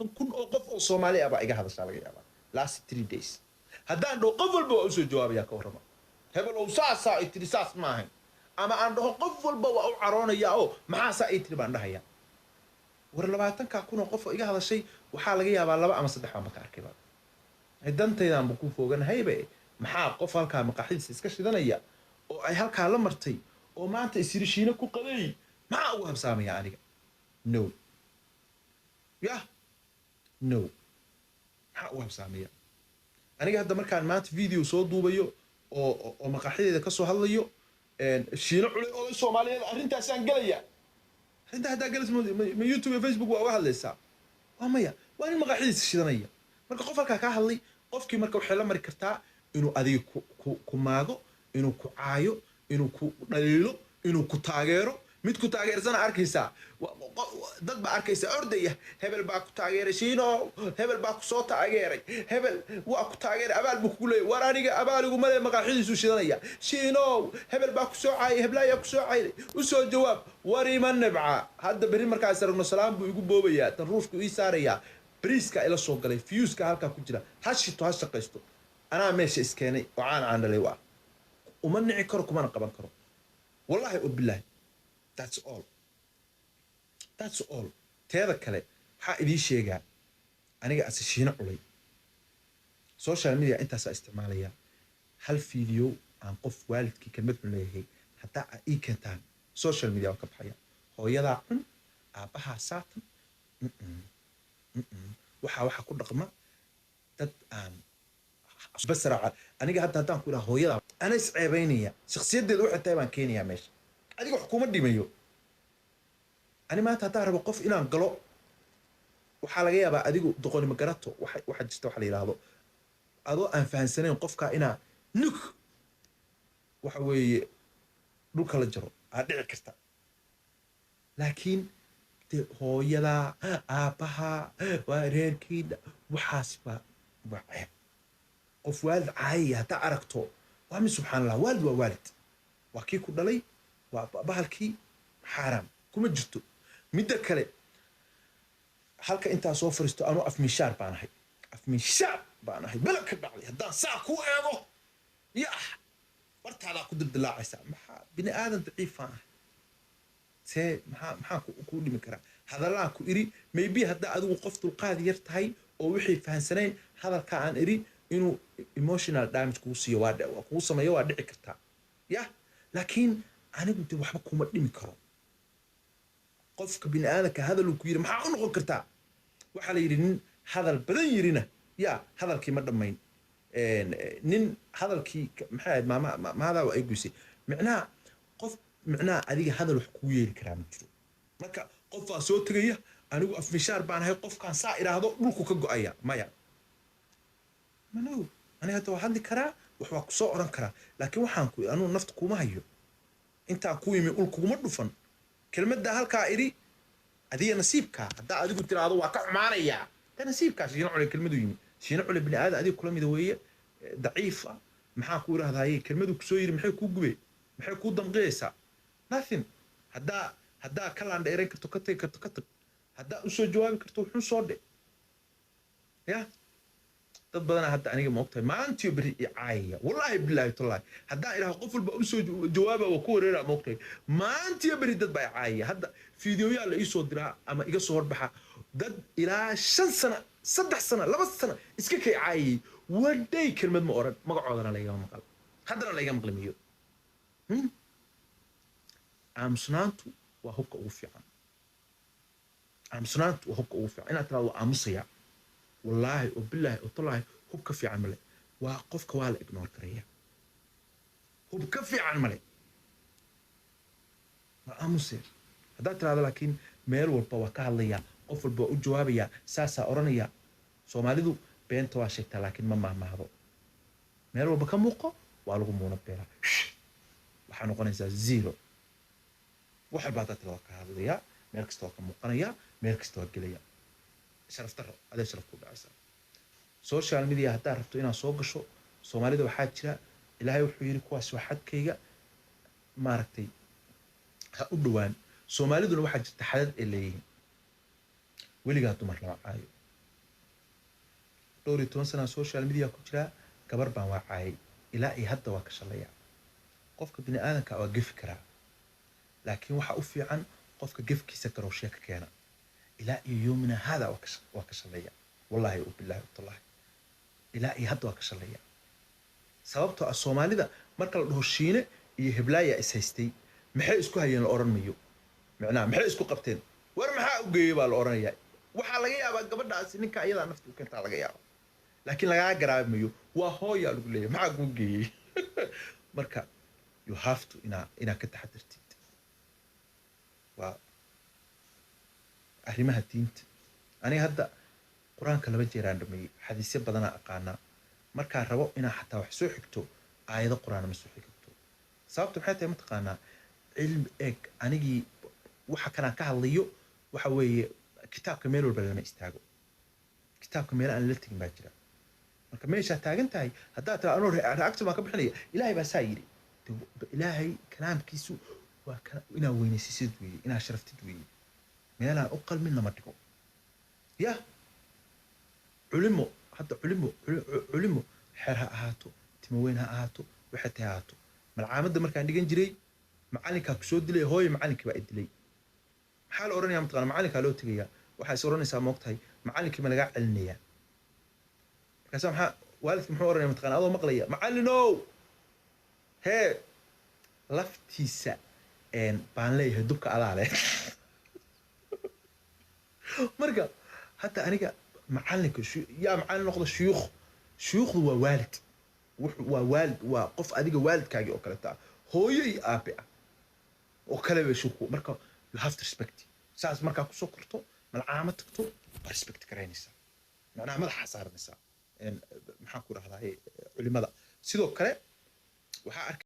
20,000 oo qof oo Soomaali ah baa iga hadashaa laga yaabaa last 3 days. Haddaan dhaho qof walba waa usoo jawaabayaa, ka warrama? Hebel ow, saasaa i tiri, saas ma ahayn. Ama aan dhaho qof walba waa u caroonayaa oo maxaa saa ii tiri baan dhahayaa. War 20,000 oo qof oo iga hadashay, waxaa laga yaabaa laba ama saddex baan ka arkay baa. Dantaydaanba ku foganahaybe. Maxaa qof halkaa maqaaxidiisa iska shidanaya oo ay halkaa la martay oo maanta isyiri Shiine ku qaday, maxaa ugu habsaamaya aniga? No, yah, no, maxaa ugu habsaamaya aniga? Hadda markaan maanta video soo duubayo oo maqaaxideeda kasoo hadlayo, Shiine Culay, oday Soomaaliyeed, arrintaasaan gelaya. Arrintaa haddaa galaysa, ma YouTube iyo Facebook waa uga hadlaysaa? Waa maya. Waa nin maqaaxidiisa shidanaya. Marka qof halkaa kaa hadlay, qofkii marka waxay la mari kartaa inuu adiga ku maago, inuu ku caayo, inuu ku dhaliilo, inuu ku taageero. Mid ku taageersana arkaysaa, dad baa arkaysa ordaya, hebel baa ku taageeray, Shiino, hebel baa ku soo taageeray, hebel waa ku taageeray, abaal buu kugu leeyay. War aniga abaaligu male, maqaaxidiisuu shidanaya. Shiinow, hebel baa ku soo caayay, heblaayaa ku soo caayay, u soo jawaab. War ima nibca. Hadda berri markaas aragno, salaam buu igu boobayaa, tan ruushku ii saarayaa, bariiska ila soo galay, fiyuuska halkaa ku jira, ha shito, ha shaqaysto. Anaa meesha iskeenay oo caan caan dhalay. Waa uma nici karo, kumana qaban karo, wallahi oo bilahi. That's all, that's all. Teeda kale, waxaa idiin sheegaa, aniga ase Shiino Culay, social media intaasaa isticmaalaya. Hal video aan qof waalidkii kelmad xun leeyahay haddaa aa ii keentaan, social media waan ka baxaya. Hooyadaa xun, aabbahaa saatan. Waxaa ku dhaqma dad aan basraca. Aniga hadda haddaan ku idhaha hooyadaa, ana is ceebaynaya, shakhsiyaddeeda waxay tahay baan keenayaa meesha. Adiga wax kuma dhimayo. Ani maanta haddaan rabo qof inaan galo, waxaa laga yaabaa adigu doqonimo garato. Waxa jirta waxa la yidhaahdo, adoo aan fahansanayn qofka inaa nuk waxa weeye dhulka la jaro aa dhici karta. Laakiin de hooyada, aabbaha, waa reerkiina, waxaas waa ceeb. Qof waalid caayaya haddaa aragto, waa mid, subxaan Allah. Waalid waa waalid, waa kii ku dhalay, waa bahalkii, xaaraam kuma jirto. Midda kale, halka intaa soo fariisto, anuu afmiishaar baan ahay, afmiishaar baan ahay. Bela ka dhacday haddaan saa ku eego, yah, bartaadaa ku dildilaacaysaa. Maxaa bini aadan daciifaan ahay, see maxaa kuu dhimi karaa? Hadallaan ku iri, maybe haddaa adigu qof dulqaad yar tahay oo wixii fahansanayn, hadalka aan iri inuu emotional damage kugu siiyo waa kugu sameeyo, waa dhici kartaa, yah. Laakiin anigu de waxba kuma dhimi karo. Qofka bini aadamka hadaluu ku yiri, maxaa u noqon kartaa? Waxaa la yidhi, nin hadal badan yirina, ya, hadalkii ma dhammayn. Nin hadalkii maxay ahayd? Maama maadaa waa ay goysay. Micnaha qof, micnaha adiga hadal wax kugu yeeli karaa ma jiro. Marka qof baa soo tegaya, anigu afmishaar baan ahay, qofkaan saa idhaahdo dhulku ka go-aya. Maya, mano, aniga hadda waa hadli karaa, wax waa kusoo oran karaa, laakiin waxaan ku anugu nafta kuma hayo. Intaa ku yimi ul kuguma dhufan. Kelmadda halkaa idhi, adiga nasiibkaa haddaa adigu tiraahdo waa ka xumaanayaa, ta nasiibkaa. Shiino Cule kelmadu yimi, Shiino Cule bini aadan adiga kula mida weeye, daciif ah. Maxaa ku idhahdaye? Kelmadu kusoo yiri maxay kuu gubee? Maxay kuu damqiyaysaa? Nothing. Haddaa ka laandheerayn karto, ka tagi karto, ka tag. Haddaa usoo jawaabi karto, wuxuu soo dhe. Ya dad badanaa hadda aniga, ma ogtahay, maantiyo beri i caayaya. Wallaahi, bilaahi, tallaahi, haddaan idhaho qof walba usoo jawaaba, waa ku wareeraa. Ma ogtahay, maantiyo beri dad baa i caayaya. Hadda fiidiyoyaa la iisoo diraa ama iga soo horbaxa, dad ilaa 5 sana, 3 sana, 2 sana iska kay caayayay. One day kelmad ma oran, magacoodana laygama maqal, haddana layga maqli miyo. Aamusnaantu waa hubka ugu fiican. Aamusnaantu waa hubka ugu fiican. Inaad tirahdo waa aamusaya, wallaahi oo bilaahi oo tallaahi, hub ka fiican male. Waa qofka waa la ignore karaya, hub ka fiican male. Waa aamusee haddaad tirahdo. Laakiin meel walba waa ka hadlayaa, qof walba waa u jawaabayaa, saasaa odhanaya. Soomaalidu beenta waa sheegtaa, laakiin ma mahmaahdo. Meel walba ka muuqo, waa lagu muuna beelaa, waxaa noqonaysaa zero. Wax walba haddaad tirahdo waa ka hadlayaa, meel kasta waa ka muuqanaya, meel kasta waa gelaya, sharaf darro adee sharaf ku dhacaysaa. Social media haddaad rabto inaad soo gasho, Soomaalida waxaa jira, Ilaahay wuxuu yidhi kuwaas waa xadkayga, maaragtay, ha u dhowaan. Soomaaliduna waxaa jirta xadad ay leeyihiin. Weligaa dumar lama caayo. Dhowr iyo toban sanaa social media ku jiraa, gabar baan waacaayay, ilaa iyo hadda waa ka shalaya. Qofka bini aadanka waa gefi karaa, laakiin waxa u fiican qofka gefkiisa garowshee ka keena. Ilaa iyo yoomina hada waa ka shalaya, wallahi ubillahi utallahi, ilaa iyo hadda waa ka shalaya. Sababtoo ah Soomaalida marka la dhaho Shiine iyo Heblaaya is haystay, maxay isku hayeen la oran mayo, micnaha maxay isku qabteen, war maxaa u geeyey baa la oranayaa. Waxaa laga yaabaa gabadhaasi ninka iyadaa nafta u keentaa laga yaaba, laakiin lagaa garaabi mayo, waa hooyaa lagu leeyahay, maxaa kuu geeyey? Marka you have to inaa ka taxadirtid waa arrimaha diinta. Aniga hadda Qur-aanka 2 jeeraan dhameeyey, xadiisyo badanaa aqaanaa. Markaan rabo inaa xataa wax soo xigto, aayado Qur-aan ma soo xigto. Sababta maxay tahay mataqaanaa? Cilmi eeg, anigii waxa kanaan ka hadlayo waxa weeye kitaabka meel walba lama istaago, kitaabka meel aan la tegin baa jira. Marka meeshaa taagan tahay haddaad tiraa anoo reaction baan ka bixinaya, Ilaahay baa saa yidhi, Ilaahay kalaamkiisu waa inaa weynaysiisid weeye, inaa sharaftid weeye, meelaan u qalmin lama dhigo. Ya culimo hadda culimo xeer ha ahaato, timo weyn ha ahaato, waxay tahay ahaato. Malcaamadda markaan dhigan jiray, macalinkaa kusoo dilay, hooyo macalinkii baa i dilay, maxaa la oranaya mataqana? Macalinkaa loo tegayaa, waxaa is oranaysaa moogtahay macalinkii ma lagaa celinayaa? Markaasa maxaa waalidki muxuu oranaya mataqana? Adoo maqlaya, macallinow hee laftiisa baan leeyahay, dubka adaa leh. Marka hadda aniga macalinka yaa macalin noqda, shuyuukh, shuyuukhdu waa waalid, waa waalid, waa qof adiga waalidkaagii oo kaleta ah, hooyo iyo aabe ah oo kale bay shuyuukhu. Marka you have to respect. Saas markaa kusoo korto, malcaama tagto, waa respect garaynaysaa, macnaha madaxa saaranaysaa. Maxaan ku dhahdaa, culimada sidoo kale waxaa arkay.